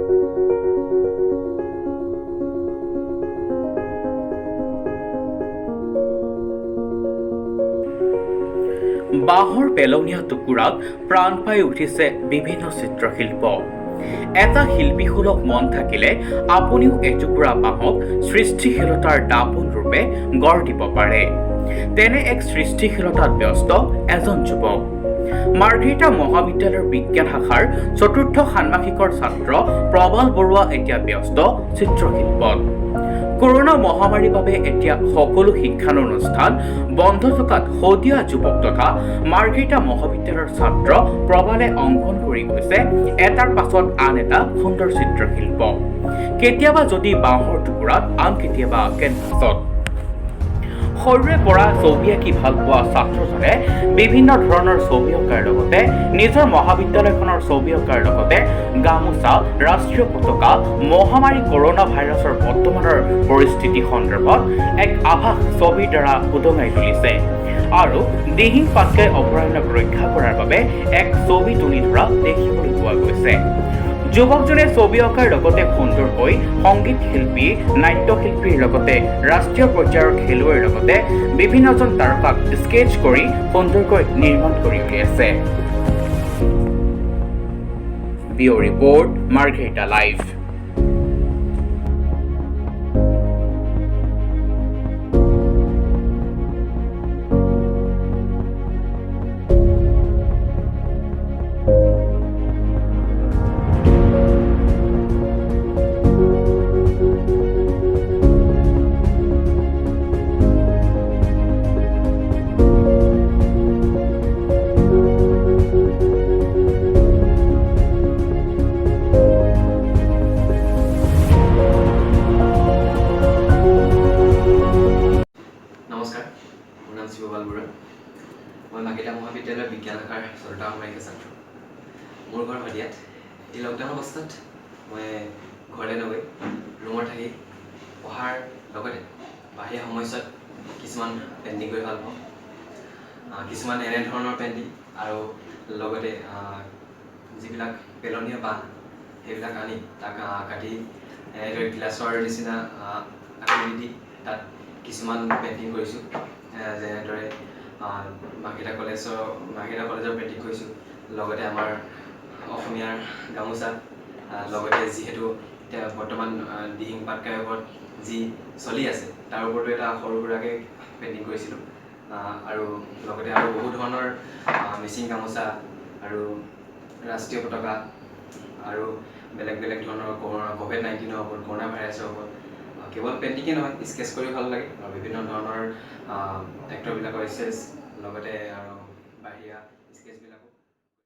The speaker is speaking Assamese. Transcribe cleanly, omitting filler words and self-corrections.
বাঁহৰ পেলনীয়া টুকুৰাত প্ৰাণ পাই উঠিছে বিভিন্ন চিত্ৰশিল্প। এটা শিল্পীসুলভ মন থাকিলে আপুনিও এটুকুৰা বাঁহক সৃষ্টিশীলতাৰ দাপোন ৰূপে গঢ় দিব পাৰে। তেনে এক সৃষ্টিশীলতাত ব্যস্ত এজন যুৱক। মাৰ্ঘেৰিটা মহাবিদ্যালয়ৰ বিজ্ঞান শাখাৰ চতুৰ্থ ষান্মাসিকৰ ছাত্ৰ প্ৰবাল বৰুৱা এতিয়া ব্যস্ত চিত্ৰশিল্পত। কৰোণা মহামাৰীৰ বাবে এতিয়া সকলো শিক্ষানুষ্ঠান বন্ধ থকাত শদিয়া যুৱক তথা মাৰ্ঘেৰিটা মহাবিদ্যালয়ৰ ছাত্ৰ প্ৰবালে অংকন কৰি গৈছে এটাৰ পাছত আন এটা সুন্দৰ চিত্ৰশিল্প। কেতিয়াবা যদি বাঁহৰ টুকুৰাত, আন কেতিয়াবা কেনভাছত। সৰুৰে পৰা ছবি আঁকি ভাল পোৱা ছাত্ৰজনে বিভিন্ন ধৰণৰ ছবি অঁকাৰ লগতে নিজৰ মহাবিদ্যালয়খনৰ ছবি অঁকাৰ লগতে গামোচা, ৰাষ্ট্ৰীয় পতাকা, মহামাৰী কৰোণা ভাইৰাছৰ বৰ্তমানৰ পৰিস্থিতি সন্দৰ্ভত এক আভাস ছবিৰ দ্বাৰা উদঙাই তুলিছে আৰু দিহিং পাটকাই অভয়াৰণ্যক ৰক্ষা কৰাৰ বাবে এক ছবি তুলি ধৰা দেখিবলৈ পোৱা গৈছে। যুৱকজনে ছবি অঁকাৰ লগতে সুন্দৰকৈ সংগীত শিল্পী, নাট্যশিল্পীৰ লগতে ৰাষ্ট্ৰীয় পৰ্যায়ৰ খেলুৱৈৰ লগতে বিভিন্নজন তাৰকাক স্কেচ কৰি সুন্দৰকৈ নিৰ্মাণ কৰি উলিয়াইছে। Bureau report, Margherita live. নমস্কাৰ, মোৰ নাম শিৱপাল বৰুৱা। মই মাৰ্ঘেৰিটা মহাবিদ্যালয়ৰ বিজ্ঞান শাখাৰ চতুৰ্থ ষান্মাসিকৰ ছাত্ৰ। মোৰ ঘৰ শদিয়াত। এই লকডাউন অৱস্থাত মই ঘৰলৈ নগৈ ৰুমত থাকি পঢ়াৰ লগতে বাহিৰা সময়ছোৱাত কিছুমান পেইণ্টিং কৰি ভাল পাওঁ। কিছুমান এনেধৰণৰ পেইণ্টিং আৰু লগতে যিবিলাক পেলনীয়া বাঁহ, সেইবিলাক আনি তাক কাটি এনেদৰে গ্লাছৰ নিচিনা আকৃতি দি তাত কিছুমান পেইণ্টিং কৰিছোঁ। যেনেদৰে মাৰ্ঘেৰিটা কলেজৰ পেইণ্টিং কৰিছোঁ, লগতে আমাৰ অসমীয়াৰ গামোচা, লগতে যিহেতু এতিয়া বৰ্তমান দিহিং পাটকাইৰ ওপৰত যি চলি আছে, তাৰ ওপৰতো এটা সৰু সুৰাকৈ পেইণ্টিং কৰিছিলোঁ। আৰু লগতে আৰু বহু ধৰণৰ মিচিং গামোচা আৰু ৰাষ্ট্ৰীয় পতাকা আৰু বেলেগ বেলেগ ধৰণৰ ক'ভিড-19ৰ ওপৰত, কৰোণা ভাইৰাছৰ ওপৰত। কেৱল পেইণ্টিঙে নহয়, স্কেচ কৰিও ভাল লাগে আৰু বিভিন্ন ধৰণৰ এক্টৰবিলাকৰ স্কেচ, লগতে আৰু বাহিৰা স্কেচবিলাকো।